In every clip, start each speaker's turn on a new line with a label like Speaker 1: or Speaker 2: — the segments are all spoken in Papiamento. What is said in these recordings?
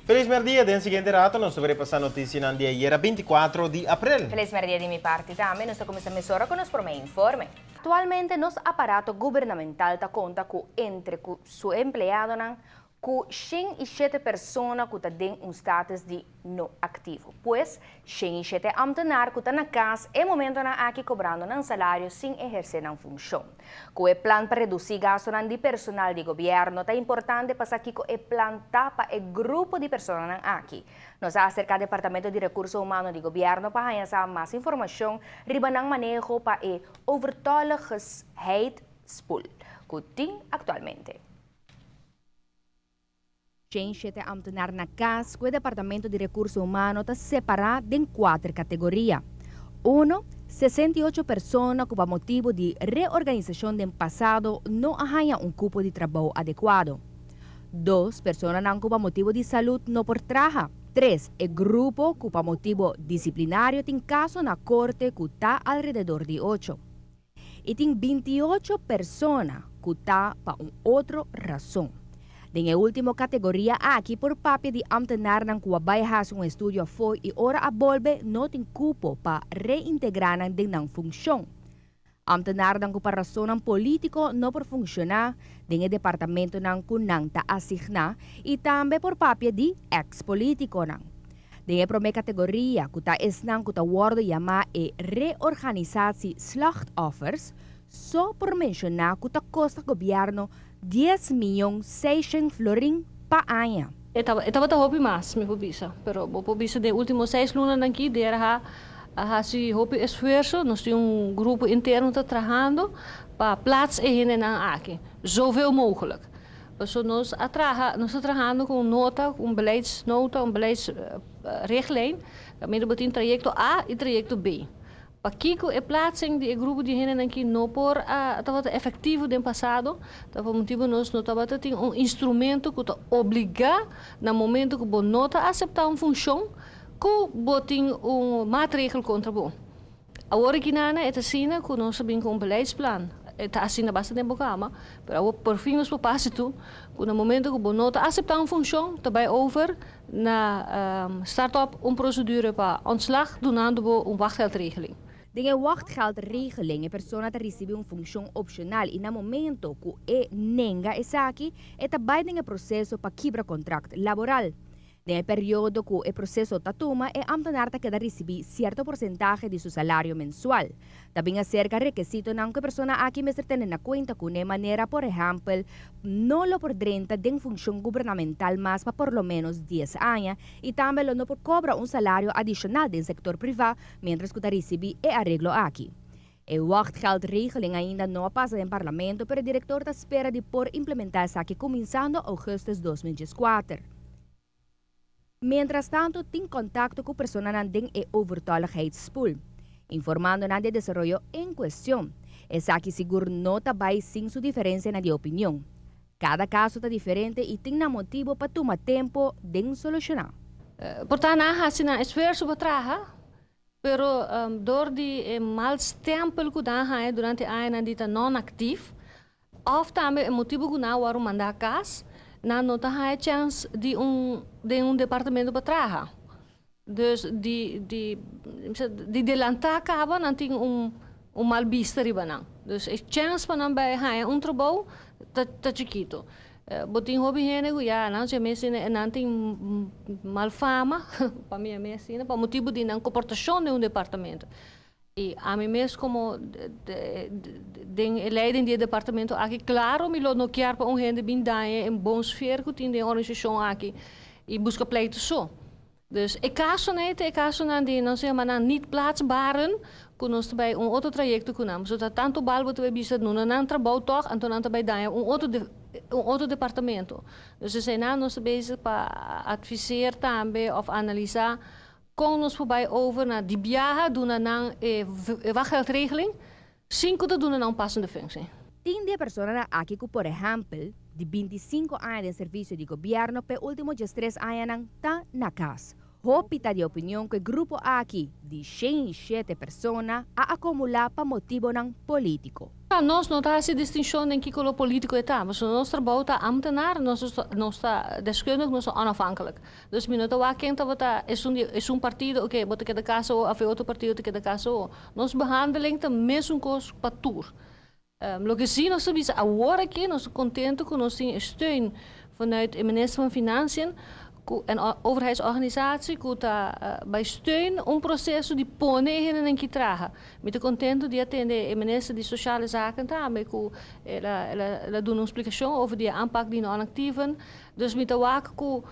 Speaker 1: Felis merdia, den siguiente rato nos ta repasa noticianan di ayera 24 di april.
Speaker 2: Felis merdia di mi parti tambe. Nos ta cuminsa mesora cu nos prome informe. Actualmente nos aparato gubernamental ta conta cu entre cu su empleadonan cu 107 persona cu ta den un status di no activo. Pues, 107 ambtenaar cu ta na cas e momentonan aki cobrando nan salario sin eherce nan funcion. Cu e plan pa reduci gastonan di personal di gobierno ta importante pa sa kico e plan ta pa e grupo di personanan aki. Nos a acerca Departamento di Recurso Humano di Gobierno pa haya sa mas informacion riba nan maneho pa e overtolligheidspool cu tin actualmente. 107 ambtenaar na cas cu e Departamento di Recurso Humano ta separa den cuater categoria. 1, 68 persona cu pa motibo di reorganisacion den pasado no a haya un cupo di trabou adecuado. 2, personanan cu pa motibo di salud no por traha. 3, e grupo cu pa motibo disciplinario tin caso na corte cu ta alrededor di 8. Y tin 28 persona cu ta pa un otro rason. Den e ultimo categoria aki por papia di ambtenaarnan cu a bay haci un estudio afo y ora a bolbe no tin cupo pa reintegra nan den nan funcion. Ambtenaarnan cu pa rasonnan politico no por funciona den e departamentonan cu nan ta asigna y tambe por papia di ex-politiconan. Den e prome categoria cu ta esnan cu ta wordo yama e reorganisatie slachtoffers, so por menciona cu ta costa gobierno 10 miyon 600 florin pa aña.
Speaker 3: E tabata hopi mas, mi por bisa. Pero bo por bisa den ultimo 6 lunanan aki, DRH a haci hopi esfuerso. Nos tin un grupo interno ta trahando pa plaats e hendenan aki, zoveel mogelijk. So nos a traha, nos ta trahando cu un nota, un beleidsnota, un beleidsrichtlijn. Caminda bo tin trayecto A y trayecto B. Pakico e plaatsing di e grupo di hendenan aki no por a tabata efectivo den pasado, ta pa motibo nos no tabata tin un instrumento cu ta obliga na momento cu bo no ta acepta un funcion, cu bo tin un maatregel contra bo. Awor aki nana e ta asina cu nos a bin cu un beleidsplan. E ta asina basta tempo cama, pero awor por fin nos por pasa tu cu na momento cu bo no ta acepta un funcion, ta bay over na start up un procedure pa ontslag, dunando bo un wachtgeldregeling.
Speaker 2: Den e wachtgeldregeling e persona ta ricibi un funcion opcional y na momento cu e nenga esaki, e ta bay den e proceso pa kibra contract laboral. Den e periodo cu e proceso ta tuma, e ambtenaar ta keda ricibi cierto porcentahe di su salario mensual. Tambe acerca requisitonan cu e persona aki mester tene na cuenta cu e manera, por ehempel, no lo por drenta den funcion gubernamental mas pa por lo menos 10 aña y tambe lo no por cobra un salario adicional den sector priva mientras cu ta ricibi e areglo aki. E wachtgeldregeling ainda no a pasa den parlamento, pero e director ta spera di por implementa esaki cuminsando augustus 2014. Mientras tanto, tin contacto cu personanan den e overtolligheidspool, informando nan di desaroyo en cuestion. Esaki sigur no ta bay sin su diferencianan di opinion. Cada caso ta diferente y tin nan motibo pa tuma tempo den soluciona.
Speaker 3: Por tanto, nan a haci nan esfuerso pa traha, pero door di mal stempel cu nan a haya durante añanan di ta non-actief, of tambe e motibo cu nan a wordo manda cas, nan no ta haya chance di un departamento pa traha. Dus di delanta caba nan tin un mal bista riba nan. Dus e chance pa nan bay haya un trabou ta chikito. Bo tin hopi hende cu ya nan si mes nan tin mal fama, pa mi mes, pa motibo di nan comportacion den un departamento. Y ami mes como den leiding di departamento aki, claro, mi lo no kier pa un hende bin daña e bon sfeer cu tin den organisacion aki y busca pleito so. Dus e caso nee, e casonan di nos yama nan niet plaatsbaren, cu nos ta bay un otro trayecto cu nan. So ta tanto bal bo ta bisa no nan trabou toch, anto nan ta bay daña un otro departamento. Dus esey nan nos ta bezig pa adviseer tambe of analisa con nos por bay over na di biaha duna nan e wachtgeldregeling, sin cu ta duna nan un passende functie.
Speaker 2: Tin di personanan aki cu, por ehempel, di 25 aña di servicio di gobierno, pe ultimo 3 aña ta na cas. Hopi ta di opinion ku e grupo aki di 107 persona a akumulá pa motibonan polítiko.
Speaker 3: Nos no ta hasi distinshon den ki koló polítiko e ta, pasobra nos trabou ta ambtenaar, nos nos ta deskundig, nos ta onafhankelijk. Dus mi no ta wak ken tabata esun di esun partido, oke, bo ta keda kas awo of e otro partido ta keda kas awo. Nos behandeling ta mesun kos pa tur. Loke si nos ta bisa awor aki, nos ta kontentu ku nos tin e steun vanuit e minister van Financiën ku en overheidsorganisatie ku ta bai steun un proseso di pone e hendenan ki traha. Mi ta kontentu di a tende e minister di Sociale Zaken tambe ku el a el a duna un splikashon over di e aanpak di non-actieven. Dus mi ta wak ku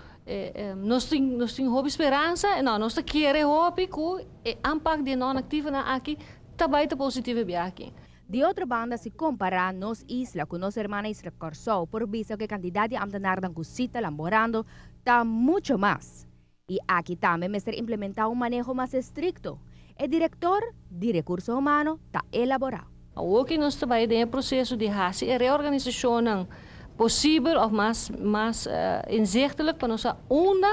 Speaker 3: nos tin nos tin hopi speransa, no nos ta kere hopi ku e aanpak di e non-actievennan aki ta bai ta positivo e biaha aki.
Speaker 2: Di otro banda si kompará nos isla ku nos hermana isla Kòrsou por bisa ku e kantidat di amtenarnan ku si ta lamborando ta mucho mas. I aki tambe mester implementá un maneho mas estrikto, e direktor di Rekurso Humano ta elaborá.
Speaker 3: Awoki nos ta bai den e proseso di hasi e reorganisashonnan posibel òf mas mas inzichtelijk pa nos sa unda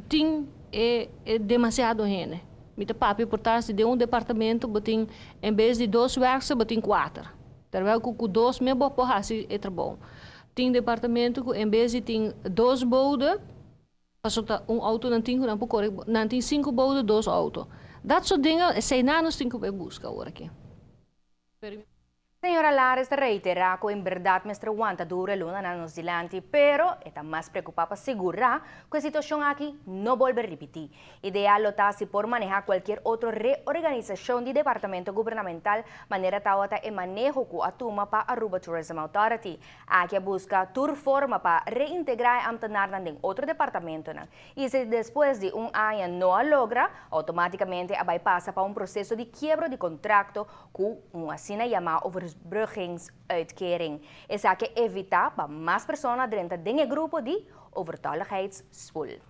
Speaker 3: Tin e demasiado hende. Mi ta papia por ta si den un departamento bo tin en bes di dos werkster bo tin kuater. Terwijl ku ku dos mes bo por hasi e trabou. Tin departamento ku en bes di tin dos bode, pasobra ta un auto nan tin ku nan por kore, nan tin sinku bode dos auto. Dat soort dingen, esei nan nos tin ku bai buska awor aki.
Speaker 2: Señora Lares ta reiterá ku en bèrdat mester wanta duru e lunanan nos dilanti, pero e ta mas preokupá pa sigurá ku e situashon aki no bolbe ripití. Ideal lo ta si por manehá kualkier otro reorganisashon di departamento gubernamental manera tawata e maneho ku a tuma pa Aruba Tourism Authority. Aki a buska tur forma pa reintegrá e amtenarnan den otro departamentonan i si despues di un aña no a logra, outomátikamente a bai pasa pa un proseso di kiebro di kontrakto Ku un asina yamá overbruggingsuitkering. Esaki a evitá pa mas persona drenta den e grupo di overtolligheidsspoel.